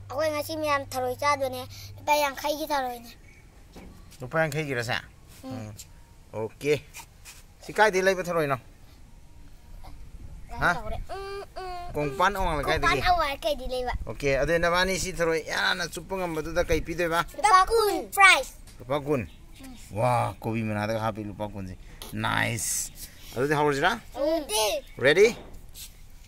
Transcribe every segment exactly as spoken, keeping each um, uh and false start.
ꯑꯩꯈꯣꯏ ꯉꯁꯤ ꯃꯌꯥꯝ ꯊꯔꯣꯏ ꯆꯥꯗꯣꯏꯅꯦ꯫ ꯂꯨꯄꯥ ꯌꯥꯡꯈꯩꯒꯤ ꯊꯔꯣꯏꯅꯦ꯫ ꯂꯨꯄꯥ ꯌꯥꯡꯈꯩꯒꯤꯔꯁꯦ? ꯎꯝ꯫ ꯑꯣꯀꯦ꯫ ꯁꯤ ꯀꯥꯏꯗꯩ ꯂꯩꯕ ꯊꯔꯣꯏꯅꯣ? ꯍꯥ? ꯇꯧꯔꯦ꯫ ꯎꯝ, ꯎꯝ, ꯎꯝ꯫ ꯀꯣꯡꯄꯥꯟ ꯑꯋꯥꯡ ꯂꯩꯀꯥꯏꯗꯒꯤ? ꯀꯣꯡꯄꯥꯟ ꯑꯋꯥꯡ ꯂꯩꯀꯥꯏꯗꯤ ꯂꯩꯕ꯫ ꯑꯣꯀꯦ, ꯑꯗꯨ ꯅꯕꯥꯅꯤ ꯁꯤ ꯊꯔꯣꯏ ꯌꯥꯝꯅ ꯆꯨꯞꯄ ꯉꯝꯕꯗꯨꯗ ꯀꯩ ꯄꯤꯗꯣꯏꯕ? ꯂꯨꯄꯥ ꯀꯨꯟ꯫ ꯄ꯭ꯔꯥꯏꯁ꯫ ꯂꯨꯄꯥ ꯀꯨꯟ꯫ ꯋꯥ, ꯀꯣꯕꯤ ꯃꯅꯥꯗꯒ ꯍꯥꯞꯄꯤ ꯂꯨꯄꯥ ꯀꯨꯟꯁꯦ꯫ ꯅꯥꯏꯁ꯫ ꯑꯗꯨꯗꯤ ꯍꯧꯔꯁꯤꯔꯥ? ꯎꯝ꯫ ꯔꯦꯗꯤ?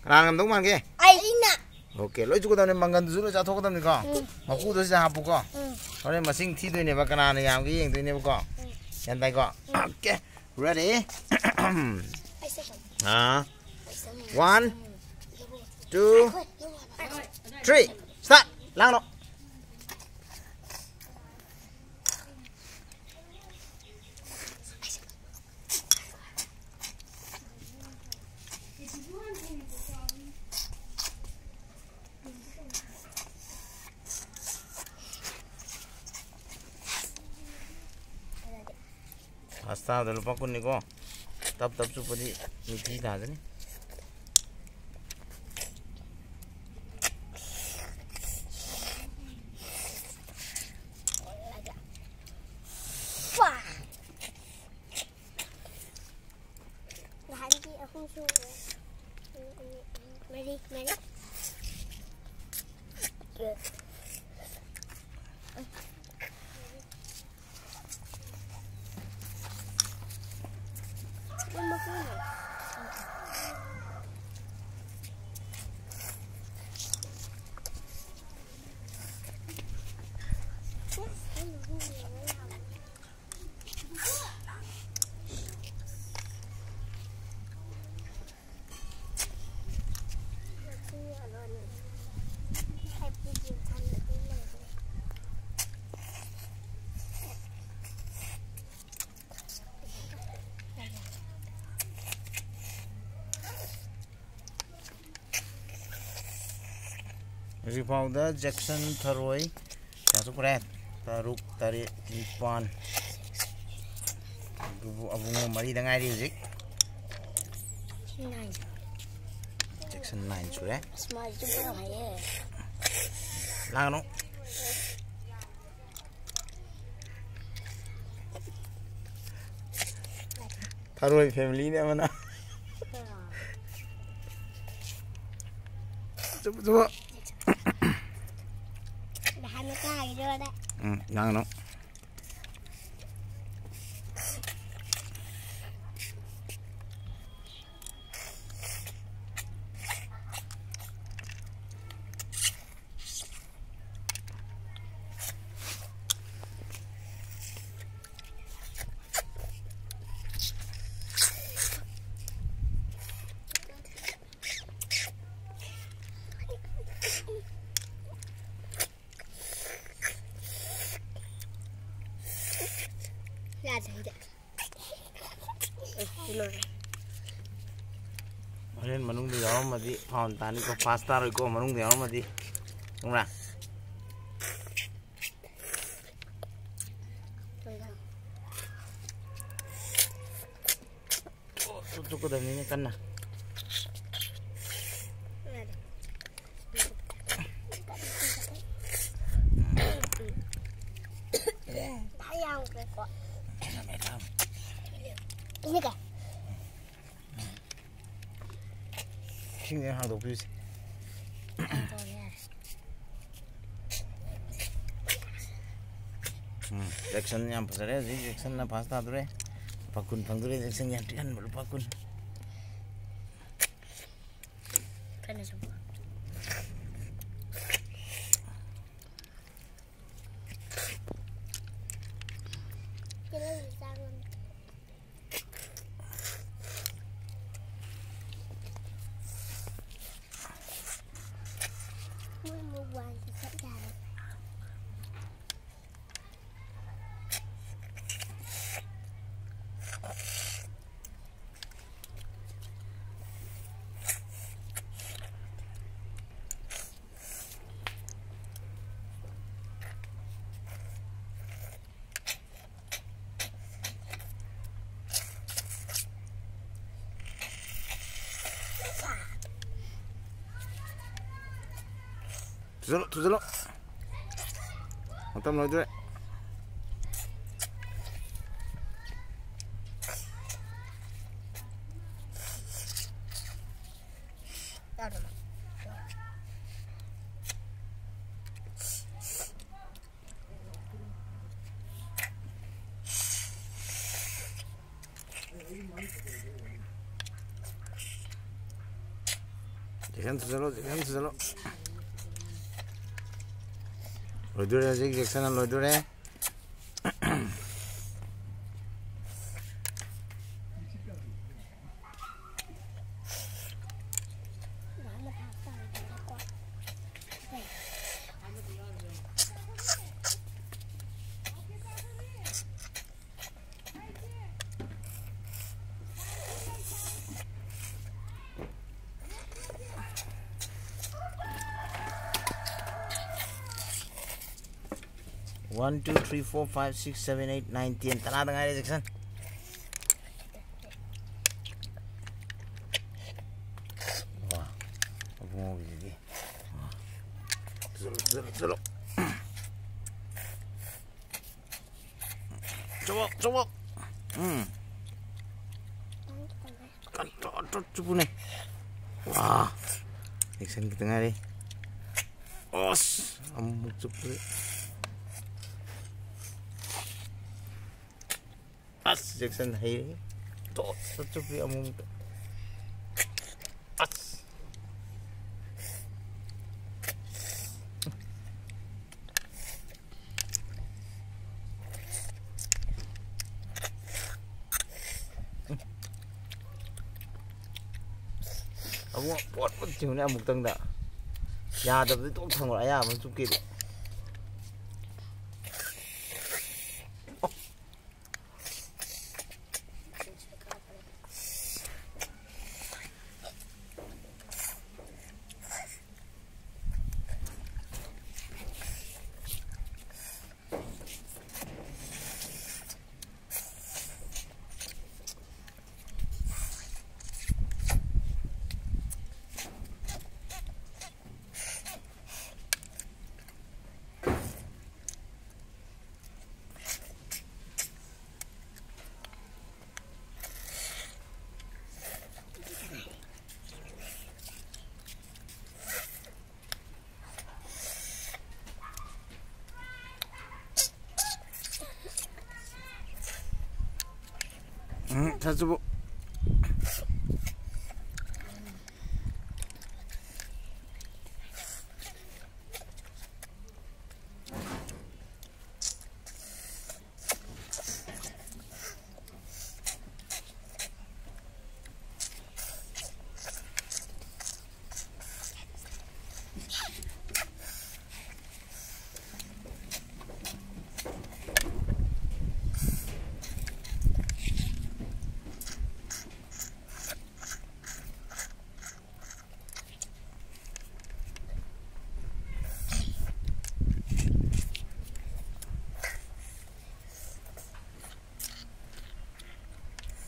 ꯀꯅꯥꯅ ꯉꯝꯗꯧ ꯃꯥꯟꯒꯦ? ꯑꯩꯅ꯫ ꯑꯣꯀꯦ, ꯂꯣꯏ ꯆꯨꯒꯗꯕꯅꯤ, ꯃꯪꯒꯟꯗꯨꯁꯨ ꯂꯣꯏ ꯆꯥꯊꯣꯛꯀꯗꯕꯅꯤꯀꯣ꯫ ꯎꯝ꯫ ꯃꯀꯨꯗꯣ ꯁꯤꯗ ꯍꯥꯞꯄꯨꯀꯣ꯫ ꯎꯝ꯫ ꯍꯣꯔꯦꯟ ꯃꯁꯤꯡ ꯊꯤꯗꯣꯏꯅꯦꯕ, ꯀꯅꯥꯅ ꯌꯥꯝꯒꯦ ꯌꯦꯡꯗꯣꯏꯅꯦꯕꯀꯣ꯫ ꯒ꯭ꯌꯥꯟ ꯇꯥꯏꯀꯣ? Okay, ready? ꯑꯩꯁꯦ꯫ ꯑꯥ, ꯋꯥꯟ, ꯇꯨ, ꯊ꯭ꯔꯤ, ꯁ꯭ꯇꯥꯔꯠ! ꯂꯥꯡꯅꯣ꯫ ꯐꯥꯔꯁ ꯇꯥꯕꯗ ꯂꯨꯄꯥ ꯀꯨꯟꯅꯤꯀꯣ꯫ ꯇꯞ ꯇꯞ ꯆꯨꯞꯄꯗꯤ ꯃꯤꯊꯤ ꯇꯥꯖꯅꯤ꯫ ꯅꯍꯥꯟꯒꯤ ꯑꯍꯨꯝ ꯁꯨꯔꯦ꯫ ꯃꯔꯤ, ꯃꯔꯤ꯫ ꯍꯧꯖꯤꯛꯐꯥꯎꯗ ꯖꯦꯛꯁꯟ ꯊꯔꯣꯏ ꯀꯌꯥ ꯆꯨꯞꯈ꯭ꯔꯦ? ꯇꯔꯨꯛ, ꯇꯔꯦꯠ, ꯅꯤꯄꯥꯟ꯫ ꯑꯗꯨꯕꯨ ꯑꯕꯨꯡꯉꯣ ꯃꯔꯤꯗ ꯉꯥꯏꯔꯤ ꯍꯧꯖꯤꯛ꯫ ꯖꯦꯛꯁꯟ ꯅꯥꯏꯟ ꯁꯨꯔꯦ꯫ ꯑꯁ, ꯃꯥꯗꯤ ꯆꯨꯞꯄ ꯌꯥꯝ ꯍꯩꯌꯦ꯫ ꯂꯥꯡꯒꯅꯨ꯫ ꯊꯔꯣꯏ family ꯅꯦ ꯑꯃꯅ꯫ ꯆꯨꯞꯄꯨ, ꯆꯨꯞꯄꯨ꯫ ꯅꯍꯥꯟ ꯃꯆꯥꯒꯤꯗꯣ ꯑꯗ꯫ ꯎꯝ, ꯂꯥꯡꯒꯅꯨ꯫ ꯌꯥꯗ꯭ꯔꯦ, ꯁꯤꯗꯤ꯫ ꯑꯦ, ꯁꯤ ꯂꯣꯏꯔꯦ꯫ ꯍꯣꯔꯦꯟ ꯃꯅꯨꯡꯗ ꯌꯥꯎꯔꯝꯃꯗꯤ ꯐꯥꯎꯟ ꯇꯥꯅꯤꯀꯣ, ꯐꯥꯁ ꯇꯥꯔꯣꯏꯀꯣ ꯃꯅꯨꯡꯗ ꯌꯥꯎꯔꯝꯃꯗꯤ꯫ ꯈꯪꯕ꯭ꯔꯥ? ꯂꯣꯏꯔꯦ꯫ ꯑꯣ, ꯆꯨꯞ ꯆꯨꯞꯀꯗꯕꯅꯤꯅꯦ ꯀꯟꯅ꯫ ꯌꯥꯗ꯭ꯔꯦ꯫ ꯌꯥꯝꯈ꯭ꯔꯦꯀꯣ꯫ ꯏꯁꯤꯡꯁꯦ ꯍꯥꯡꯗꯣꯛꯄꯤꯌꯨꯁꯦ꯫ ꯎꯝ, ꯖꯦꯛꯁꯟ ꯌꯥꯝ ꯐꯖꯔꯦ ꯍꯧꯖꯤꯛ꯫ ꯖꯦꯛꯁꯟꯅ ꯐꯥꯁ ꯇꯥꯗꯣꯔꯦ꯫ ꯂꯨꯄꯥ ꯀꯨꯟ ꯐꯪꯗꯣꯔꯦ ꯖꯦꯛꯁꯟ ꯌꯥꯝ ꯄꯤꯛꯍꯟꯕ, ꯂꯨꯄꯥ ꯀꯨꯟ꯫ ꯀꯟꯅ ꯆꯨꯞꯄꯣ꯫ ꯇꯤꯜꯍꯧꯁꯨ ꯆꯥ ꯉꯝꯗꯦ꯫ ꯃꯣꯏ ꯃꯨꯛꯕꯥꯡꯒꯤ ꯆꯠ ꯌꯥꯔꯦ꯫ ꯊꯨꯖꯜꯂꯣ, ꯊꯨꯖꯜꯂꯣ꯫ ꯃꯇꯝ ꯂꯣꯏꯗꯣꯔꯦ꯫ ꯖꯦꯛꯁꯟ ꯊꯨꯖꯜꯂꯣ, ꯖꯦꯛꯁꯟ ꯊꯨꯖꯜꯂꯣ꯫ ꯂꯣꯏꯗꯣꯔꯦ ꯍꯧꯖꯤꯛ, ꯖꯦꯛꯁꯟꯅ ꯂꯣꯏꯗꯣꯔꯦ꯫ One, two, three, four, five, six, seven, eight, nine, ten. ꯇꯔꯥꯗ ꯉꯥꯏꯔꯦ, ꯖꯦꯛꯁꯟ꯫ ꯋꯥ, ꯑꯕꯨꯡꯉꯣꯒꯤꯗꯨꯗꯤ꯫ ꯋꯥ꯫ ꯆꯠꯂꯣ, ꯆꯠꯂꯣ, ꯆꯠꯂꯣ꯫ ꯆꯨꯞꯄꯣ, ꯆꯨꯞꯄꯣ꯫ ꯎꯝ꯫ ꯀꯟ-, ꯇꯣꯠ, ꯇꯣꯠ ꯆꯨꯞꯄꯨꯅꯦ꯫ ꯋꯥ꯫ ꯖꯦꯛꯁꯟ ꯈꯤꯇꯪ ꯉꯥꯏꯔꯦ꯫ ꯑꯁ, ꯑꯃꯨꯛ ꯆꯨꯞꯄꯨꯔꯦ꯫ ꯑꯁ, ꯖꯦꯛꯁꯟ ꯍꯩꯔꯦ꯫ ꯇꯣꯠ, ꯇꯣꯠ ꯆꯨꯞꯄꯤ ꯑꯃꯨꯛ꯫ ꯑꯁ꯫ ꯑꯃꯨꯛ ꯄꯣꯠ ꯄꯣꯠ ꯆꯤꯡꯉꯨꯅꯦ ꯑꯃꯨꯛꯇꯪꯗ꯫ ꯌꯥꯗꯕꯗꯤ ꯇꯣꯛ ꯊꯝꯈ꯭ꯔꯣ, ꯑꯌꯥꯕ ꯑꯃ ꯆꯨꯞꯀꯦꯗꯤ꯫ ꯑꯗꯨꯕꯨ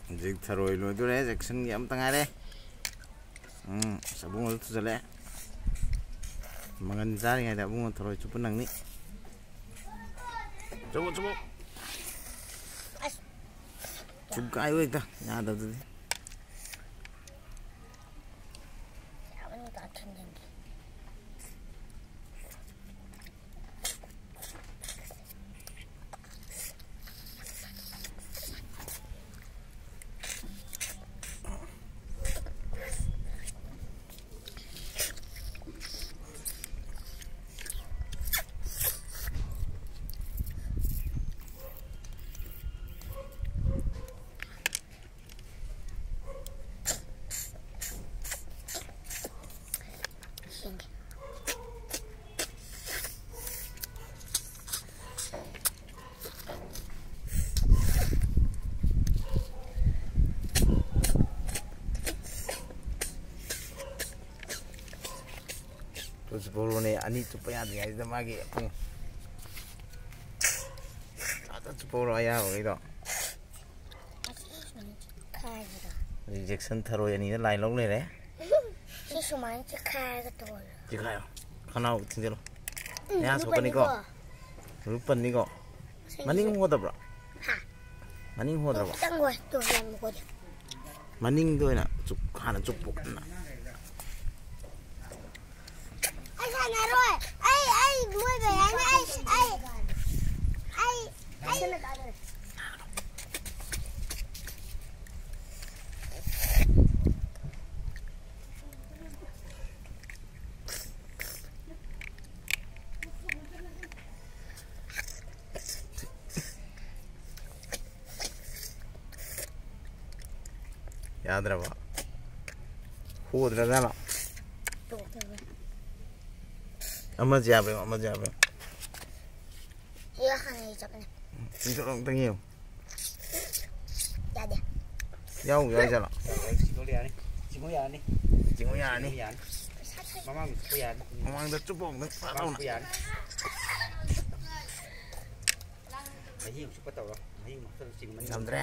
ꯍꯧꯖꯤꯛ ꯊꯔꯣꯏ ꯂꯣꯏꯗꯣꯔꯦ, ꯖꯦꯛꯁꯟꯒꯤ ꯑꯃꯇ ꯉꯥꯏꯔꯦ꯫ ꯎꯝ, ꯑꯁ, ꯑꯕꯨꯡꯉꯣꯁꯨ ꯊꯨꯖꯜꯂꯛꯑꯦ꯫ ꯃꯪꯒꯟ ꯆꯥꯔꯤꯉꯩꯗ ꯑꯕꯨꯡꯉꯣ ꯊꯔꯣꯏ ꯆꯨꯞꯄ ꯅꯪꯅꯤ꯫ ꯆꯨꯞꯄꯣ, ꯆꯨꯞꯄꯣ꯫ ꯑꯁ꯫ ꯊꯨꯒꯥꯏꯌꯨ ꯍꯦꯛꯇ, ꯌꯥꯗꯕꯗꯨꯗꯤ꯫ ꯌꯥꯕꯅꯤ, ꯀꯥ ꯊꯨꯝꯖꯤꯟꯒꯦ꯫ ꯇꯨ ꯆꯨꯞꯄꯧꯔꯣꯅꯦ, ꯑꯅꯤ ꯆꯨꯞꯄ ꯌꯥꯗ꯭ꯔꯤꯉꯩꯁꯤꯗ ꯃꯥꯒꯤ ꯄꯨꯡ ꯑꯗ ꯆꯨꯞꯄꯧꯔꯣ ꯑꯌꯥꯕꯈꯩꯗꯣ꯫ ꯈꯥꯏꯁꯤꯔꯣ? ꯔꯤꯖꯦꯛꯁꯟ ꯊꯔꯣꯏ ꯑꯅꯤꯅ ꯂꯥꯏ ꯂꯧ ꯂꯩꯔꯦ꯫ ꯁꯤ ꯁꯨꯃꯥꯏꯅ ꯆꯤꯈꯥꯏꯔꯒ ꯇꯧꯔꯣ꯫ ꯆꯤꯈꯥꯏꯌꯣ꯫ ꯈꯅꯥꯎ ꯊꯤꯡꯖꯤꯜꯂꯣ꯫ ꯎꯝ, ꯃꯌꯥ ꯁꯣꯛꯀꯅꯤꯀꯣ꯫ ꯂꯨꯄꯥꯅꯤꯀꯣ꯫ ꯂꯨꯄꯥꯅꯤꯀꯣ꯫ ꯃꯅꯤꯡ ꯍꯣꯗꯕ꯭ꯔꯣ? ꯍꯥ? ꯃꯅꯤꯡ ꯍꯣꯗ꯭ꯔꯕꯣ? ꯈꯤꯇꯪ ꯍꯣꯏ, ꯇꯨ ꯌꯥꯝ ꯍꯣꯗꯦ꯫ ꯃꯅꯤꯡꯗ ꯑꯣꯏꯅ ꯆꯨꯞ-, ꯍꯥꯟꯅ ꯆꯨꯞꯄꯨ ꯀꯟꯅ꯫ ꯑꯩ ꯁꯥꯟꯅꯔꯣꯏ꯫ ꯑꯩ, ꯑꯩ ꯃꯣꯏ ꯃꯌꯥꯝꯅ ꯑꯩ, ꯑꯩ, ꯑꯩ, ꯑꯩ꯫ ꯌꯥꯗ꯭ꯔꯕ? ꯍꯣꯗ꯭ꯔꯖꯥꯠꯂꯣ? ꯑꯃꯁꯦ ꯌꯥꯕ꯭ꯔꯥ ꯌꯦꯡꯉꯣ, ꯑꯃꯁꯦ ꯌꯥꯕ꯭ꯔꯥ ꯌꯦꯡꯉꯣ꯫ ꯆꯤꯡꯊꯣꯛꯑꯣ, ꯑꯝꯇꯪ ꯌꯦꯡꯉꯣ꯫ ꯌꯥꯗꯦ꯫ ꯌꯥꯎ, ꯌꯥꯎꯖꯥꯠꯂꯣ? ꯆꯤꯡꯉꯨ ꯌꯥꯔꯅꯤ꯫ ꯆꯤꯡꯉꯨ ꯌꯥꯔꯅꯤ꯫ ꯆꯤꯡꯉꯨ ꯌꯥꯔꯅꯤ꯫ ꯆꯤꯡꯉꯨ ꯌꯥꯔꯅꯤ꯫ ꯃꯃꯥꯡꯗ ꯆꯨꯞꯄ ꯌꯥꯔꯅꯤ꯫ ꯃꯃꯥꯡꯗ ꯆꯨꯞꯄ ꯑꯝꯇꯪ ꯐꯠ ꯂꯥꯎꯅ꯫ ꯆꯨꯞꯄ ꯌꯥꯔꯅꯤ꯫ ꯃꯍꯤ ꯑꯃꯨꯛ ꯆꯨꯞꯄ ꯇꯧꯔꯣ꯫ ꯃꯍꯤ ꯑꯃꯨꯛ ꯆꯨꯞꯄ ꯆꯤꯡꯉꯨ ꯃꯅꯤꯡ꯫ ꯉꯝꯗ꯭ꯔꯦ꯫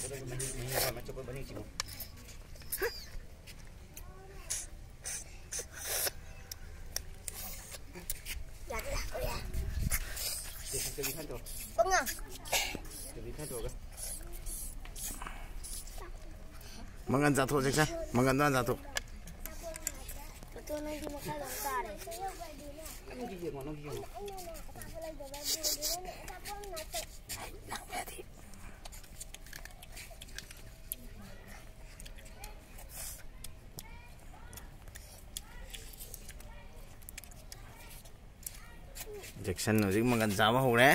ꯑꯗꯨꯗꯒꯤ ꯃꯍꯤ, ꯃꯍꯤ ꯈꯔ ꯑꯃ ꯆꯨꯞꯄ ꯃꯅꯤꯡ ꯆꯤꯡꯉꯨ꯫ ꯌꯥꯗꯦ, ꯌꯥꯗꯦ꯫ ꯆꯦ, ꯆꯦ, ꯆꯦ, ꯈꯟ ꯇꯧꯔꯣ꯫ ꯀꯨꯝꯉꯥ꯫ ꯆꯦ, ꯈꯟ ꯇꯧꯔꯒ꯫ ꯃꯪꯒꯟ ꯆꯥꯊꯣꯛꯑꯁꯦ, ꯁꯦ꯫ ꯃꯪꯒꯟꯗꯣ ꯍꯥꯟꯅ ꯆꯥꯊꯣꯛ꯫ ꯃꯇꯣꯟ ꯅꯪꯗꯤ ꯃꯈꯥ ꯌꯥꯝ ꯇꯥꯔꯦ꯫ ꯅꯪꯒꯤ ꯌꯦꯡꯉꯣ, ꯅꯪꯒꯤ ꯌꯦꯡꯉꯣ꯫ ꯖꯦꯛꯁꯟ ꯍꯧꯖꯤꯛ ꯃꯪꯒꯟ ꯆꯥꯕ ꯍꯧꯔꯦ꯫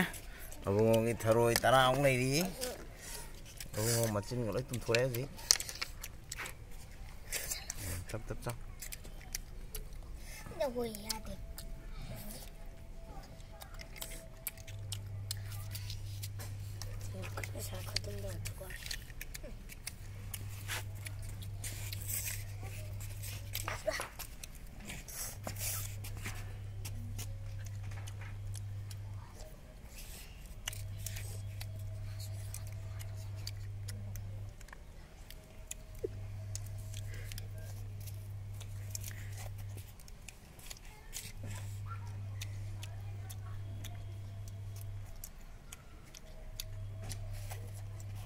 ꯑꯕꯨꯡꯉꯣꯒꯤ ꯊꯔꯣꯏ ꯇꯔꯥꯃꯨꯛ ꯂꯩꯔꯤ꯫ ꯑꯕꯨꯡꯉꯣ ꯃꯆꯤꯟꯒ ꯂꯣꯏ ꯇꯨꯝꯊꯣꯔꯛꯑꯦ ꯍꯧꯖꯤꯛ꯫ ꯇꯞ ꯇꯞ ꯆꯥꯎ꯫ ꯅꯈꯣꯏ ꯌꯥꯗꯦ꯫ ꯄꯩꯁꯥ ꯈꯛꯇꯪ ꯂꯧꯊꯣꯛꯀꯣ꯫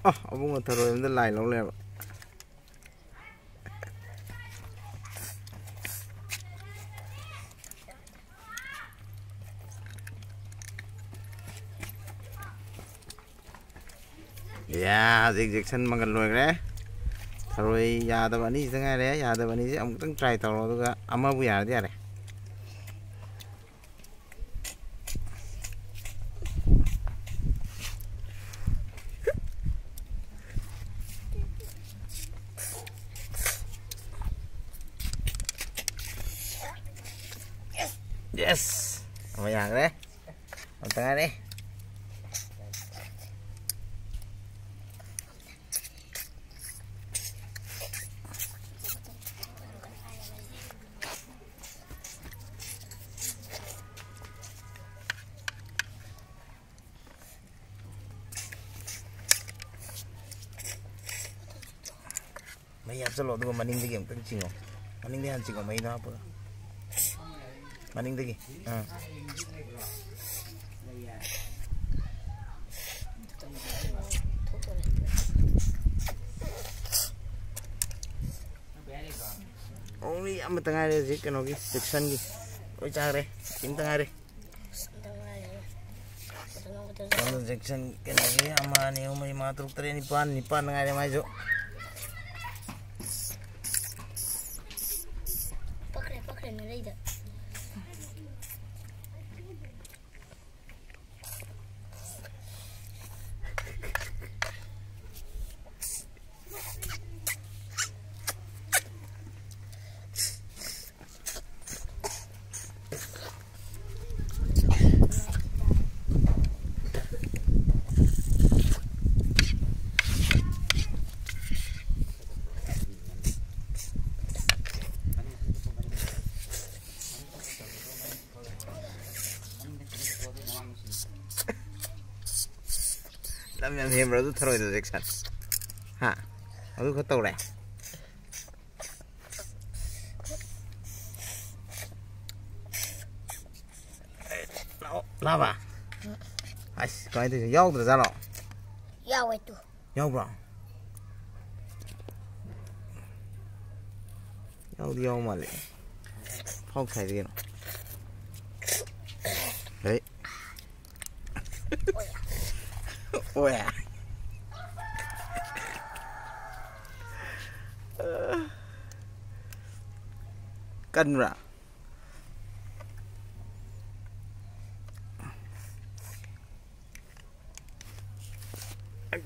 ꯑ, ꯑꯕꯨꯡꯉꯣ ꯊꯔꯣꯏ ꯑꯝꯗ ꯂꯥꯏ ꯂꯧ ꯂꯩꯔꯕ꯫ ꯌꯥ, ꯍꯧꯖꯤꯛ ꯖꯦꯛꯁꯟ ꯃꯪꯒꯜ ꯂꯣꯏꯈ꯭ꯔꯦ꯫ ꯊꯔꯣꯏ ꯌꯥꯗꯕ ꯑꯅꯤꯁꯤꯗ ꯉꯥꯏꯔꯦ꯫ ꯌꯥꯗꯕ ꯑꯅꯤꯁꯦ ꯑꯃꯨꯛꯇꯪ try ꯇꯧꯔꯣ, ꯑꯗꯨꯒ ꯑꯃꯕꯨ ꯌꯥꯔꯗꯤ ꯌꯥꯔꯦ꯫ Yes! ꯑꯃ ꯌꯥꯈ꯭ꯔꯦ꯫ ꯑꯃꯇ ꯉꯥꯏꯔꯦ꯫ ꯃꯍꯤ ꯍꯥꯞꯆꯜꯂꯣ, ꯑꯗꯨꯒ ꯃꯅꯤꯡꯗꯒꯤ ꯑꯃꯨꯛꯇꯪ ꯆꯤꯡꯉꯣ꯫ ꯃꯅꯤꯡꯗꯒꯤ ꯍꯥꯟꯅ ꯆꯤꯡꯉꯣ, ꯃꯍꯤꯗꯣ ꯍꯥꯞꯄꯒ꯫ ꯃꯅꯤꯡꯗꯒꯤ꯫ ꯑꯥ꯫ Only ꯑꯃꯇ ꯉꯥꯏꯔꯦ ꯍꯧꯖꯤꯛ ꯀꯩꯅꯣꯒꯤ, ꯖꯦꯛꯁꯟꯒꯤ꯫ ꯂꯣꯏ ꯆꯥꯈ꯭ꯔꯦ꯫ ꯁꯤ ꯑꯃꯇ ꯉꯥꯏꯔꯦ꯫ ꯑꯁ, ꯑꯝꯇ ꯉꯥꯏꯔꯦ꯫ ꯀꯩꯅꯣ, ꯖꯦꯛꯁꯟ ꯀꯩꯅꯣꯒꯤ ꯑꯃ, ꯑꯅꯤ, ꯑꯍꯨꯝ, ꯃꯔꯤ, ꯃꯉꯥ, ꯇꯔꯨꯛ, ꯇꯔꯦꯠ, ꯅꯤꯄꯥꯟ, ꯅꯤꯄꯥꯟ ꯉꯥꯏꯔꯦ ꯃꯥꯏꯁꯨ꯫ ꯄꯛꯈ꯭ꯔꯦ, ꯄꯛꯈ꯭ꯔꯦ ꯅꯔꯩꯗ꯫ ꯂꯝ ꯌꯥꯝ ꯍꯦꯟꯕ꯭ꯔꯥ ꯑꯗꯨ ꯊꯔꯣꯏꯗꯣ, ꯖꯦꯛꯁꯟ? ꯍꯥ? ꯑꯗꯨ ꯈꯔ ꯇꯧꯔꯦ? ꯂꯥꯛꯑꯣ, ꯂꯥꯕ꯫ ꯑꯁ, ꯀꯃꯥꯏꯅ ꯇꯧꯔꯤꯅꯣ? ꯌꯥꯎꯗ꯭ꯔꯖꯥꯠꯂꯣ? ꯌꯥꯎꯋꯦ ꯇꯨ꯫ ꯌꯥꯎꯕ꯭ꯔꯣ? ꯌꯥꯎꯗꯤ ꯌꯥꯎ ꯃꯥꯜꯂꯦ꯫ ꯐꯥꯎ ꯁꯥꯏꯗ ꯀꯩꯅꯣ꯫ ꯍꯩ꯫ ꯑꯣꯏ꯫ ꯀꯟꯕ꯭ꯔꯥ?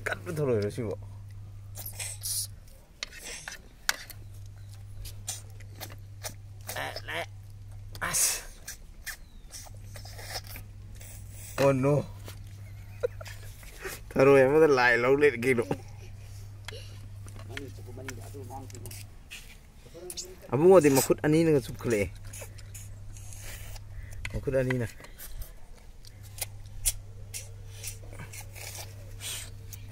ꯀꯟꯕ ꯊꯧꯔꯣꯏꯔꯣ ꯁꯤꯕꯣ? ꯑꯦ, ꯂꯥꯛꯑꯦ꯫ ꯑꯁ꯫ Oh no. ꯊꯔꯣꯏ ꯑꯃꯗ ꯂꯥꯏ ꯂꯧ ꯂꯩꯔꯦ ꯀꯩꯅꯣ꯫ ꯑꯕꯨꯡꯉꯣꯗꯤ ꯃꯈꯨꯠ ꯑꯅꯤꯅꯒ ꯆꯨꯞꯈꯠꯂꯛꯑꯦ꯫ ꯃꯈꯨꯠ ꯑꯅꯤꯅ꯫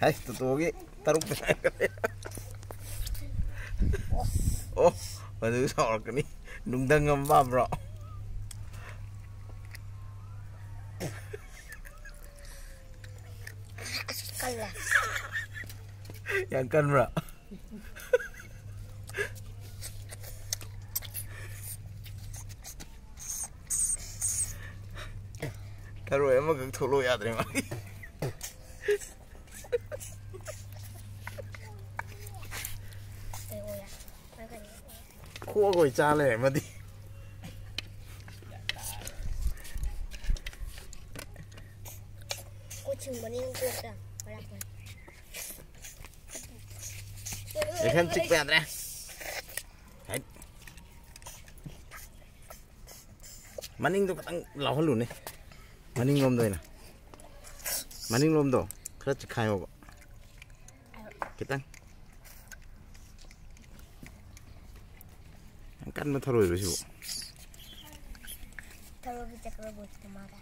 ꯍꯥꯏ, ꯇꯣꯇꯣꯒꯤ ꯇꯔꯨꯛ꯫ ꯑꯣ, ꯃꯗꯨ ꯁꯥꯎꯔꯛꯀꯅꯤ꯫ ꯅꯨꯡꯗꯪ ꯑꯃ ꯄꯥꯝꯕ꯭ꯔꯣ? ꯀꯜꯂꯦ꯫ ꯌꯥꯝ ꯀꯟꯕ꯭ꯔꯥ? ꯊꯔꯣꯏ ꯑꯃꯈꯛ ꯊꯣꯛꯂꯛꯑꯣ ꯌꯥꯗ꯭ꯔꯦ ꯃꯥꯒꯤ꯫ ꯈꯣꯛꯑꯒ ꯑꯣꯏ ꯆꯥ ꯂꯩꯔꯦ ꯑꯃꯗꯤ꯫ ꯀꯣꯆꯤꯡꯕꯅꯤ ꯀꯣꯛꯇ꯫ ꯑꯦꯛꯁꯟ ꯆꯤꯛꯄ ꯌꯥꯗ꯭ꯔꯦ꯫ ꯍꯥꯏꯠ꯫ ꯃꯅꯤꯡꯗꯣ ꯈꯤꯇꯪ ꯂꯥꯎꯍꯜꯂꯨꯅꯦ꯫ ꯃꯅꯤꯡꯂꯣꯝꯗ ꯑꯣꯏꯅ꯫ ꯃꯅꯤꯡꯂꯣꯝꯗꯣ ꯈꯔ ꯆꯤꯛꯈꯥꯏꯌꯣꯕ꯫ ꯈꯤꯇꯪ꯫ ꯌꯥꯝ ꯀꯟꯕ ꯊꯔꯣꯏꯔꯣ ꯁꯤꯕꯨ? ꯊꯔꯣꯏꯒꯤ ꯆꯀ꯭ꯔ ꯕꯣꯠꯇ ꯃꯥꯜꯂꯦ꯫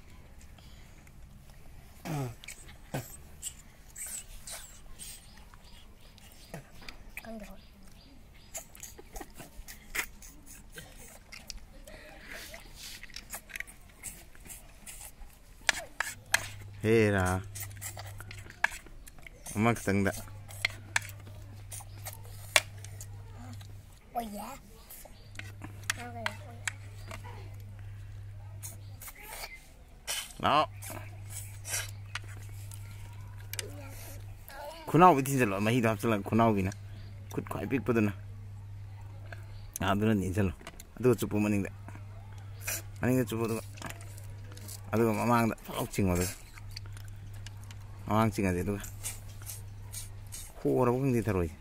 ꯈꯪꯗꯦ꯫ ꯍꯦꯔꯥ꯫ ꯑꯃꯈꯛꯇꯪꯗ꯫ ꯑꯣꯏꯌꯦ꯫ ꯂꯥꯛꯑꯣ꯫ ꯈꯨꯅꯥꯎꯕꯤ ꯊꯤꯟꯖꯜꯂꯣ, ꯃꯍꯤꯗꯣ ꯍꯥꯞꯆꯤꯜꯂꯒ ꯈꯨꯅꯥꯎꯕꯤꯅ꯫ ꯈꯨꯠ ꯈ꯭ꯋꯥꯏ ꯄꯤꯛꯄꯗꯨꯅ꯫ ꯑꯗꯨꯅ ꯊꯤꯟꯖꯜꯂꯣ꯫ ꯑꯗꯨꯒ ꯆꯨꯞꯄꯨ ꯃꯅꯤꯡꯗ꯫ ꯃꯅꯤꯡꯗ ꯆꯨꯞꯄꯨ ꯑꯗꯨꯒ꯫ ꯑꯗꯨꯒ ꯃꯃꯥꯡꯗ ꯐꯠ ꯂꯥꯎ ꯆꯤꯡꯉꯣ ꯑꯗꯨꯒ꯫ ꯃꯃꯥꯡ ꯆꯤꯡꯉꯗꯤ ꯑꯗꯨꯒ꯫ ꯍꯣꯔꯕ ꯈꯪꯗꯦ ꯊꯔꯣꯏꯁꯦ꯫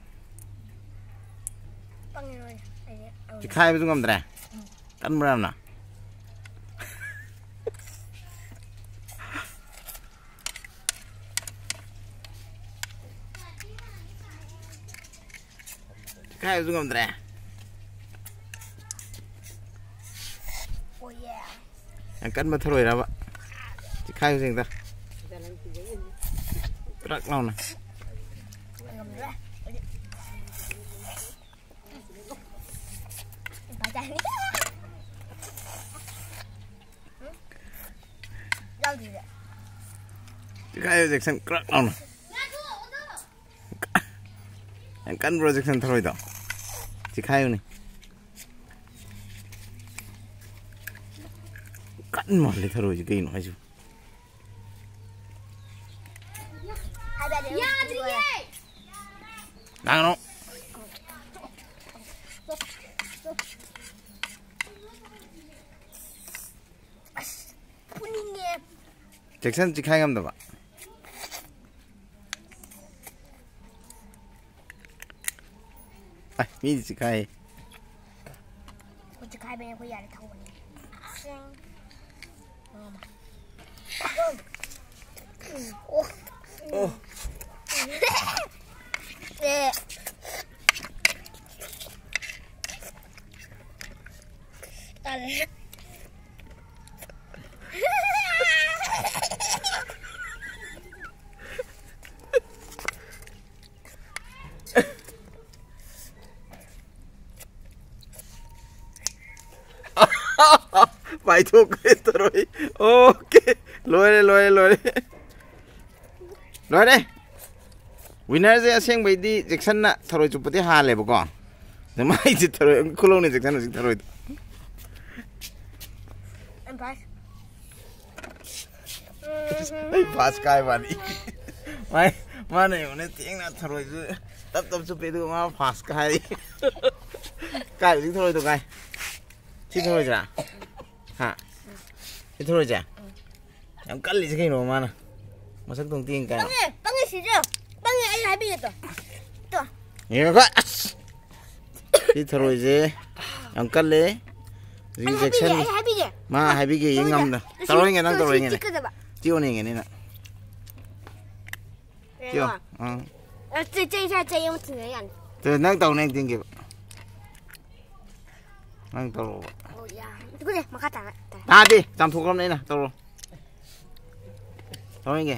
ꯄꯪꯉꯦ ꯂꯣꯏꯅ꯫ ꯑꯩꯗꯤ ꯆꯤꯈꯥꯏꯕꯁꯨ ꯉꯝꯗ꯭ꯔꯦ? ꯀꯟꯕ꯭ꯔꯥ ꯌꯥꯝꯅ? ꯀꯥꯏꯕꯁꯨ ꯉꯝꯗ꯭ꯔꯦ꯫ Oh, yeah. ꯌꯥꯝ ꯀꯟꯕ ꯊꯔꯣꯏꯔꯕ? ꯆꯤꯈꯥꯏꯌꯨꯁꯦ ꯑꯝꯇ꯫ ꯇ꯭ꯔꯛ ꯂꯥꯎꯅ꯫ ꯉꯝꯗ꯭ꯔꯦ꯫ ꯐꯖꯅꯤ꯫ ꯌꯥꯎꯗ꯭ꯔꯤꯁꯦ꯫ ꯆꯤꯈꯥꯏꯌꯨ, ꯖꯦꯛꯁꯟ, ꯀ꯭ꯔꯛ ꯂꯥꯎꯅ꯫ ꯌꯥꯝ ꯀꯟꯕ꯭ꯔꯣ, ꯖꯦꯛꯁꯟ, ꯊꯔꯣꯏꯗꯣ? ꯆꯤꯈꯥꯏꯌꯨꯅꯦ꯫ ꯀꯟ ꯃꯥꯜꯂꯦ ꯊꯔꯣꯏꯁꯦ, ꯀꯩꯅꯣ ꯍꯥꯏꯁꯤꯕꯨ? ꯌꯥꯗ꯭ꯔꯤꯌꯦ꯫ ꯂꯥꯡꯒꯅꯨ꯫ ꯑꯁ, ꯐꯨꯅꯤꯡꯉꯦ꯫ ꯖꯦꯛꯁꯟ ꯆꯤꯈꯥꯏ ꯉꯝꯗꯕ꯫ ꯑꯦ, ꯃꯤꯗꯤ ꯆꯤꯈꯥꯏ꯫ ꯑꯩꯈꯣꯏ ꯆꯤꯈꯥꯏꯕꯅꯦ, ꯑꯩꯈꯣꯏ ꯌꯥꯔꯦ, ꯊꯧꯕꯅꯦ꯫ ꯑꯣ꯫ ꯑꯦ꯫ ꯇꯜꯂꯦ꯫ ꯄꯥꯏꯊꯣꯛꯈ꯭ꯔꯦ ꯊꯔꯣꯏ꯫ ꯑꯣꯀꯦ꯫ ꯂꯣꯏꯔꯦ, ꯂꯣꯏꯔꯦ, ꯂꯣꯏꯔꯦ꯫ ꯂꯣꯏꯔꯦ꯫ ꯋꯤꯟꯅꯔꯁꯦ ꯑꯁꯦꯡꯕꯩꯗꯤ ꯖꯦꯛꯁꯟꯅ ꯊꯔꯣꯏ ꯆꯨꯞꯄꯗꯤ ꯍꯥꯜꯂꯦꯕꯀꯣ꯫ ꯑꯗ ꯃꯥꯏꯁꯦ ꯊꯔꯣꯏ ꯑꯃꯨꯛ ꯈꯨꯂꯧꯅ ꯖꯦꯛꯁꯟ ꯍꯧꯖꯤꯛ ꯊꯔꯣꯏꯗꯣ꯫ ꯑꯩ ꯐꯥꯁ ꯀꯥꯏ ꯋꯥꯅꯤ꯫ ꯃꯥꯏ-, ꯃꯥꯅ ꯌꯦꯡꯉꯨꯅꯦ, ꯊꯦꯡꯅ ꯊꯔꯣꯏꯁꯨ ꯇꯞ ꯇꯞ ꯆꯨꯞꯄꯦ, ꯑꯗꯨꯒ ꯃꯥ ꯐꯥꯁ ꯀꯥꯏ꯫ ꯀꯥꯏ ꯍꯧꯖꯤꯛ ꯊꯔꯣꯏꯗꯣ ꯀꯥꯏ? ꯁꯤ ꯊꯔꯣꯏꯁꯤꯔꯥ? ꯍꯥ? ꯁꯤ ꯊꯔꯣꯏꯁꯦ? ꯌꯥꯝ ꯀꯜꯂꯤꯁꯦ ꯀꯩꯅꯣ ꯃꯥꯅ? ꯃꯁꯛꯇꯣ ꯑꯝꯇ ꯌꯦꯡ ꯀꯥꯏꯅ꯫ ꯄꯪꯉꯦ, ꯄꯪꯉꯦ ꯁꯤꯁꯦ꯫ ꯄꯪꯉꯦ, ꯑꯩ ꯍꯥꯏꯕꯤꯒꯦ ꯇꯣ꯫ ꯇꯣ꯫ ꯌꯦꯡꯉꯨꯀꯣ, ꯑꯁ! ꯁꯤ ꯊꯔꯣꯏꯁꯦ ꯌꯥꯝ ꯀꯜꯂꯦ꯫ ꯑꯩ ꯍꯥꯏꯕꯤꯒꯦ, ꯔꯤꯖꯦꯛꯁꯟ꯫ ꯑꯩ ꯍꯥꯏꯕꯤꯒꯦ꯫ ꯃꯥ ꯍꯥꯏꯕꯤꯒꯦ, ꯌꯦꯡ ꯇꯨ ꯉꯝꯗ꯫ ꯁꯤ, ꯇꯧꯔꯣꯏꯅꯦ, ꯅꯪ ꯇꯨ ꯁꯤ ꯇꯧꯔꯣꯏꯅꯦ꯫ ꯆꯤꯛꯀꯗꯕ꯫ ꯆꯤꯛꯑꯣꯅꯦ, ꯌꯦꯡꯒꯦꯅꯦ ꯅꯪ꯫ ꯆꯤꯛꯑꯣ꯫ ꯌꯦꯡꯉꯣ꯫ ꯑꯪ꯫ ꯑ, ꯆꯩ, ꯆꯩ, ꯆꯩ, ꯆꯩ ꯑꯃ ꯊꯤꯟꯕ ꯌꯥꯅꯤ꯫ ꯅꯪ ꯇꯧꯅꯦ ꯑꯦꯛꯇꯤꯡꯒꯤꯕ꯫ ꯅꯪ ꯇꯧꯔꯛꯑꯣꯕ꯫ ꯑꯣ ꯌꯥ꯫ ꯇꯨꯀꯨꯅꯦ ꯃꯈꯥ ꯇꯥꯔ ꯇꯥꯔꯦ꯫ ꯇꯥꯗꯦ, ꯆꯥꯝꯊꯣꯛꯈ꯭ꯔꯕꯅꯦ ꯑꯩꯅ꯫ ꯇꯧꯔꯣ꯫ ꯇꯧꯔꯤꯒꯦ꯫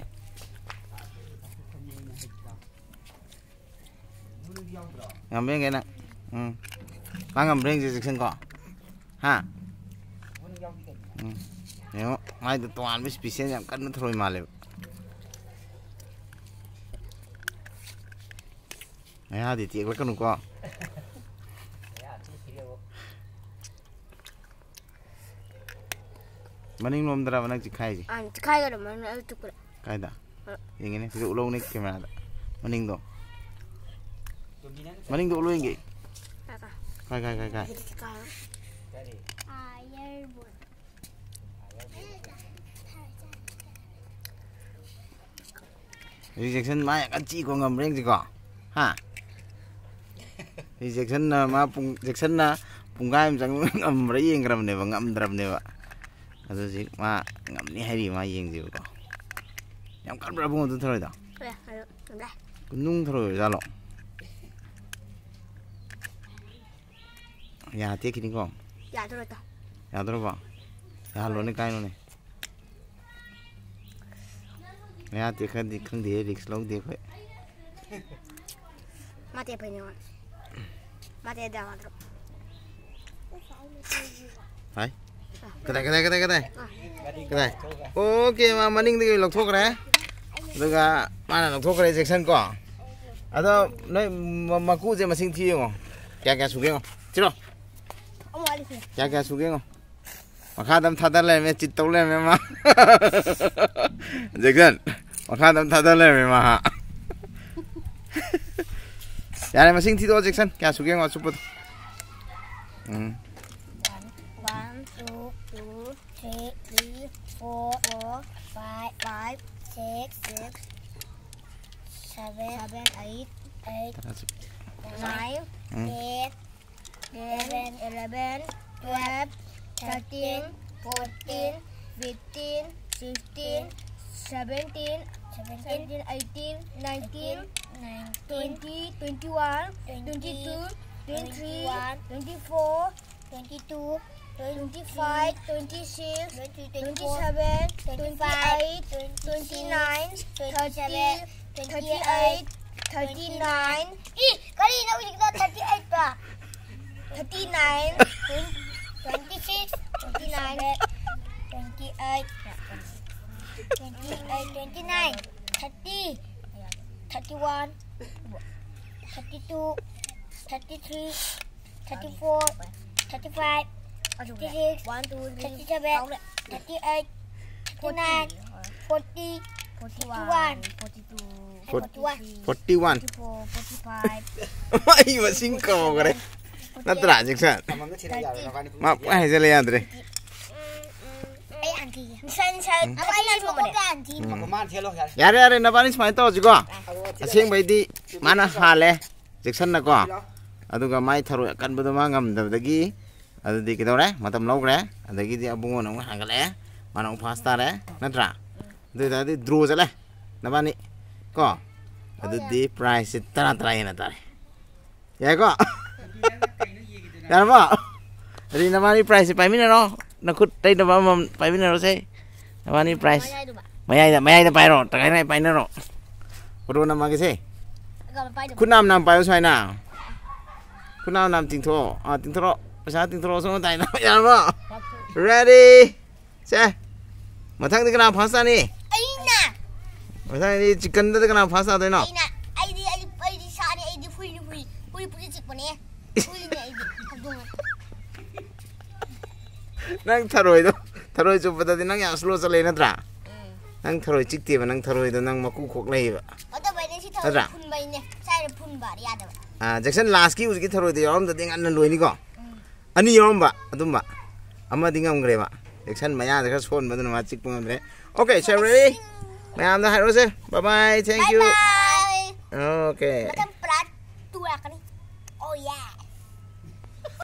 ꯉꯝꯕ꯭ꯔꯦ ꯌꯦꯡꯒꯦ ꯅꯪ꯫ ꯎꯝ꯫ ꯃꯥ ꯉꯝꯕ꯭ꯔꯦ ꯌꯦꯡꯁꯦ ꯖꯦꯛꯁꯟ ꯀꯣ꯫ ꯍꯥ? ꯎꯝ꯫ ꯌꯦꯡꯉꯣ, ꯃꯥꯏꯗꯣ ꯇꯣꯉꯥꯟꯕ ꯏꯁꯄꯤꯁꯦꯜ ꯌꯥꯝ ꯀꯟꯅ ꯊꯧꯔꯣꯏ ꯃꯥꯜꯂꯦꯕ꯫ ꯃꯌꯥꯗꯤ ꯇꯦꯛꯂꯛꯀꯅꯨꯀꯣ꯫ ꯃꯅꯤꯡꯂꯣꯝꯗꯔꯕ ꯅꯪ ꯆꯤꯈꯥꯏꯁꯦ? ꯑꯥ ꯆꯤꯈꯥꯏꯒꯗꯕ ꯃꯅꯤꯡ ꯑꯗꯨ ꯇꯨꯞꯄꯗ꯫ ꯀꯥꯏꯗ? ꯑ꯫ ꯌꯦꯡꯒꯦꯅꯦ, ꯁꯤꯗ ꯎꯠꯂꯧꯅꯦ ꯀꯦꯃꯦꯔꯥꯗ꯫ ꯃꯅꯤꯡꯗꯣ꯫ ꯃꯅꯤꯡꯗꯣ ꯎꯠꯂꯣ ꯌꯦꯡꯒꯦ꯫ ꯀꯥꯏ ꯀꯥꯏ? ꯀꯥꯏ, ꯀꯥꯏ, ꯀꯥꯏ, ꯀꯥꯏ? ꯁꯤꯗꯤ ꯆꯤꯈꯥꯏꯔꯣ꯫ ꯔꯤꯖꯦꯛꯁꯟ ꯃꯥ ꯌꯥꯝ ꯀꯟꯅ ꯆꯤꯛꯏꯀꯣ, ꯉꯝꯕ꯭ꯔꯥ ꯌꯦꯡꯁꯤꯀꯣ꯫ ꯍꯥ? ꯔꯤꯖꯦꯛꯁꯟꯅ ꯃꯥ ꯄꯨꯡ, ꯖꯦꯛꯁꯟꯅ ꯄꯨꯡꯈꯥꯏ ꯑꯃ ꯆꯪ ꯉꯝꯕ꯭ꯔꯥ ꯌꯦꯡꯈ꯭ꯔꯕꯅꯦꯕ, ꯉꯝꯗ꯭ꯔꯕꯅꯦꯕ꯫ ꯑꯗꯨ ꯍꯧꯖꯤꯛ ꯃꯥ ꯉꯝꯅꯤ ꯍꯥꯏꯔꯤ, ꯃꯥ ꯌꯦꯡꯁꯦꯕꯀꯣ꯫ ꯌꯥꯝ ꯀꯟꯕ꯭ꯔꯥ ꯏꯕꯨꯡꯉꯣ ꯑꯗꯨ ꯊꯔꯣꯏꯗꯣ? ꯍꯣꯏ, ꯑꯗꯨ ꯉꯝꯗ꯭ꯔꯦ꯫ ꯅꯨꯡ ꯊꯔꯣꯏ ꯑꯣꯏꯖꯥꯠꯂꯣ? ꯌꯥ ꯇꯦꯛꯈꯤꯅꯤꯀꯣ꯫ ꯌꯥꯗꯣꯔꯦ ꯇꯥ꯫ ꯌꯥꯗꯣꯔꯕꯣ? ꯌꯥꯍꯜꯂꯣꯅꯦ ꯀꯥꯏꯅꯣꯅꯦ꯫ ꯃꯌꯥ ꯇꯦꯛꯈ꯭ꯔꯗꯤ ꯈꯪꯗꯦ, ꯔꯤꯛꯁ ꯂꯧꯗꯦ ꯑꯩꯈꯣꯏ꯫ ꯃꯥ ꯇꯦꯛꯄꯩꯅꯦ ꯃꯥ꯫ ꯃꯥ ꯇꯦꯛꯑꯗꯤ ꯌꯥꯔꯣꯏꯗ꯭ꯔꯣ? ꯍꯥꯏ꯫ ꯀꯗꯥꯏ, ꯀꯗꯥꯏ, ꯀꯗꯥꯏ, ꯀꯗꯥꯏ? ꯀꯗꯥꯏ? ꯑꯣꯀꯦ, ꯃꯥ ꯃꯅꯤꯡꯗꯒꯤ ꯂꯧꯊꯣꯛꯈ꯭ꯔꯦ꯫ ꯑꯗꯨꯒ ꯃꯥꯅ ꯂꯧꯊꯣꯛꯈ꯭ꯔꯦ ꯖꯦꯛꯁꯟ ꯀꯣ꯫ ꯑꯗꯣ ꯅꯣꯏ ꯃ-, ꯃꯀꯨꯁꯦ ꯃꯁꯤꯡ ꯊꯤ ꯌꯦꯡꯉꯣ꯫ ꯀꯌꯥ ꯀꯌꯥ ꯁꯨꯒꯦ ꯌꯦꯡꯉꯣ꯫ ꯊꯤꯔꯣ꯫ ꯑꯃ ꯋꯥꯠꯂꯤꯁꯦ꯫ ꯀꯌꯥ ꯀꯌꯥ ꯁꯨꯒꯦ ꯌꯦꯡꯉꯣ꯫ ꯃꯈꯥꯗ ꯑꯃ ꯊꯥꯗ ꯂꯩꯔꯝꯃꯦ, ꯆꯤꯠ ꯇꯧ ꯂꯩꯔꯝꯃꯦ ꯃꯥ꯫ ꯖꯦꯛꯁꯟ, ꯃꯈꯥꯗ ꯑꯃ ꯊꯥꯗ ꯂꯩꯔꯝꯃꯦ ꯃꯥ꯫ ꯌꯥꯔꯦ, ꯃꯁꯤꯡ ꯊꯤꯗꯣꯛꯑꯣ ꯖꯦꯛꯁꯟ꯫ ꯀꯌꯥ ꯁꯨꯒꯦ ꯌꯦꯡꯉꯣ ꯑꯆꯨꯞꯄꯗꯣ꯫ ꯎꯝ꯫ One, two, two, three, three, four, four, five, five, six, six, seven, seven, eight, eight, nine, ꯎꯝ꯫ Ten, eleven, eleven, twelve, thirteen, fourteen, fifteen, sixteen, seventeen, seventeen, eighteen, nineteen, twenty, twenty-one, twenty-two, twenty-three, twenty-four, twenty-two, twenty-five, twenty-six, twenty-seven, twenty-eight, twenty-nine, thirty, thirty-eight, thirty-nine. Ih, ꯀꯔꯤꯅꯣ ꯍꯧꯖꯤꯛꯀꯤꯗꯣ? Thirty-eight ꯄ? Thirty-nine, twenty-six, twenty-nine, twenty-eight, twenty-eight, twenty-nine, thirty, thirty-one, thirty-two, thirty-three, thirty-four, thirty-five, thirty-six, thirty-seven, thirty-eight, thirty-nine, forty, forty-one, forty-two, forty-one, forty-one, forty-four, forty-five. ꯑꯩ ꯃꯁꯤꯡ ꯀꯥꯎꯈ꯭ꯔꯦ꯫ ꯅꯠꯇ꯭ꯔꯥ, Jackson? ꯃꯥ ꯄꯨꯡꯍꯥꯏ ꯍꯥꯏꯖꯜꯂꯦ, ꯌꯥꯗ꯭ꯔꯦ꯫ ꯑꯩ ꯑꯟꯇꯤꯒꯤ ꯁꯟ ꯁꯟ ꯎꯝ꯫ ꯑꯩ ꯁꯣꯛꯄ ꯑꯟꯇꯤ꯫ ꯎꯝ꯫ ꯃꯥꯅ ꯊꯦꯜꯂꯣ, ꯌꯥꯔꯦ꯫ ꯌꯥꯔꯦ, ꯌꯥꯔꯦ, ꯅꯕꯥꯅꯤ ꯁꯨꯃꯥꯏꯅ ꯇꯧꯔꯁꯤꯀꯣ꯫ ꯑꯁꯦꯡꯕꯩꯗꯤ ꯃꯥꯅ ꯍꯥꯜꯂꯦ, ꯖꯦꯛꯁꯟꯅꯀꯣ꯫ ꯑꯗꯨꯒ ꯃꯥꯏ ꯊꯔꯣꯏ ꯑꯀꯟꯕꯗꯣ ꯃꯥ ꯉꯝꯗꯕꯗꯒꯤ ꯑꯗꯨꯗꯤ ꯀꯩꯗꯧꯔꯦ? ꯃꯇꯝ ꯂꯧꯈ꯭ꯔꯦ꯫ ꯑꯗꯒꯤꯗꯤ ꯑꯕꯨꯡꯉꯣꯅ ꯑꯃꯨꯛ ꯍꯥꯡꯒꯠꯂꯛꯑꯦ꯫ ꯃꯥꯅ ꯑꯃꯨꯛ ꯐꯥꯔꯁ ꯇꯥꯔꯦ꯫ ꯅꯠꯇ꯭ꯔꯥ? ꯑꯗꯨ ꯑꯣꯏ ꯇꯥꯔꯗꯤ ꯗ꯭ꯔꯣ ꯆꯠꯂꯦ꯫ ꯅꯕꯥꯅꯤ꯫ ꯀꯣ? ꯑꯗꯨꯗꯤ ꯄ꯭ꯔꯥꯏꯖꯁꯦ ꯇꯔꯥ ꯇꯔꯥ ꯌꯦꯟꯅ ꯇꯥꯔꯦ꯫ ꯌꯥꯏꯀꯣ? ꯌꯥꯔꯕꯣ? ꯑꯗꯨꯗꯤ ꯅꯕꯥꯅꯤ ꯄ꯭ꯔꯥꯏꯖꯁꯦ ꯄꯥꯏꯃꯤꯟꯅꯔꯣ꯫ ꯅꯈꯨꯠ ꯇꯩꯅꯕ ꯑꯃꯃꯝ ꯄꯥꯏꯃꯤꯟꯅꯔꯣꯁꯦ꯫ ꯅꯕꯥꯅꯤ ꯄ꯭ꯔꯥꯏꯖ꯫ ꯃꯌꯥꯏꯗꯨꯃ꯫ ꯃꯌꯥꯏꯗ, ꯃꯌꯥꯏꯗ ꯄꯥꯏꯔꯣ꯫ ꯇꯪꯈꯥꯏ ꯇꯪꯈꯥꯏ ꯄꯥꯏꯅꯔꯣ꯫ ꯐꯣꯇꯣ ꯅꯝꯃꯒꯦꯁꯦ꯫ ꯑꯗꯨꯒ ꯄꯥꯏꯗꯕ꯫ ꯈꯨꯠ ꯅꯥꯝ ꯅꯥꯝ ꯄꯥꯏꯌꯣ ꯁꯨꯃꯥꯏꯅ꯫ ꯈꯨꯠ ꯅꯥꯝ ꯅꯥꯝ ꯇꯤꯡꯊꯣꯛꯑꯣ꯫ ꯑꯥ, ꯇꯤꯡꯊꯣꯔꯛꯑꯣ꯫ ꯄꯩꯁꯥ ꯇꯤꯡꯊꯣꯔꯛꯑꯣ꯫ ꯁꯣꯝ ꯇꯥꯏꯅ꯫ ꯌꯥꯔꯕꯣ? Ready? ꯁꯦ꯫ ꯃꯊꯪꯗꯤ ꯀꯅꯥ ꯐꯥꯔꯁ ꯇꯥꯅꯤ? ꯑꯩꯅ꯫ ꯃꯊꯪꯗꯤ ꯆꯤꯛꯀꯟꯗꯗꯤ ꯀꯅꯥ ꯐꯥꯔꯁ ꯇꯥꯗꯣꯏꯅꯣ? ꯑꯩꯅ꯫ ꯑꯩꯗꯤ, ꯑꯩ, ꯑꯩꯗꯤ ꯁꯥꯅꯤ, ꯑꯩꯗꯤ ꯍꯨꯏꯅꯤ, ꯍꯨꯏ꯫ ꯍꯨꯏ ꯄꯨꯂꯤ ꯆꯤꯛꯄꯅꯦ꯫ ꯍꯨꯏꯅꯦ ꯑꯩꯗꯤ꯫ ꯍꯧꯗꯣꯡ ꯅꯠꯇꯦ꯫ ꯅꯪ ꯊꯔꯣꯏꯗꯣ, ꯊꯔꯣꯏ ꯆꯨꯞꯄꯗꯗꯤ ꯅꯪ ꯌꯥꯝ slow ꯆꯠꯂꯦ ꯅꯠꯇ꯭ꯔꯥ? ꯎꯝ꯫ ꯅꯪ ꯊꯔꯣꯏ ꯆꯤꯛꯇꯦꯕ, ꯅꯪ ꯊꯔꯣꯏꯗꯣ ꯅꯪ ꯃꯀꯨ ꯈꯣꯛ ꯂꯩꯌꯦꯕ꯫ ꯑꯗꯨꯕꯨ ꯑꯩꯅ ꯁꯤ ꯊꯔꯣꯏ ꯅꯠꯇ꯭ꯔꯥ? ꯐꯨꯟꯕꯩꯅꯦ꯫ ꯁ꯭ꯋꯥꯏꯗ ꯐꯨꯟꯕ ꯌꯥꯗꯕ꯫ ꯑꯥ, ꯖꯦꯛꯁꯟ, ꯂꯥꯁꯀꯤ ꯍꯧꯖꯤꯛꯀꯤ ꯊꯔꯣꯏꯗꯣ ꯌꯥꯎꯔꯝꯗꯗꯤ ꯉꯟꯅ ꯂꯣꯏꯅꯤꯀꯣ? ꯎꯝ꯫ ꯑꯅꯤ ꯌꯥꯎꯔꯝꯕ ꯑꯗꯨꯝꯕ꯫ ꯑꯃꯗꯤ ꯉꯝꯈ꯭ꯔꯦꯕ꯫ ꯖꯦꯛꯁꯟ ꯃꯌꯥꯗ ꯈꯔ ꯁꯣꯟꯕꯗꯨꯅ ꯃꯥ ꯆꯤꯛꯄ ꯉꯝꯗ꯭ꯔꯦ꯫ Okay, so ready? ꯃꯌꯥꯝꯗ ꯍꯥꯏꯔꯣꯁꯦ꯫ Bye bye, thank you꯫ Bye bye꯫ Okay꯫ ꯃꯇꯝ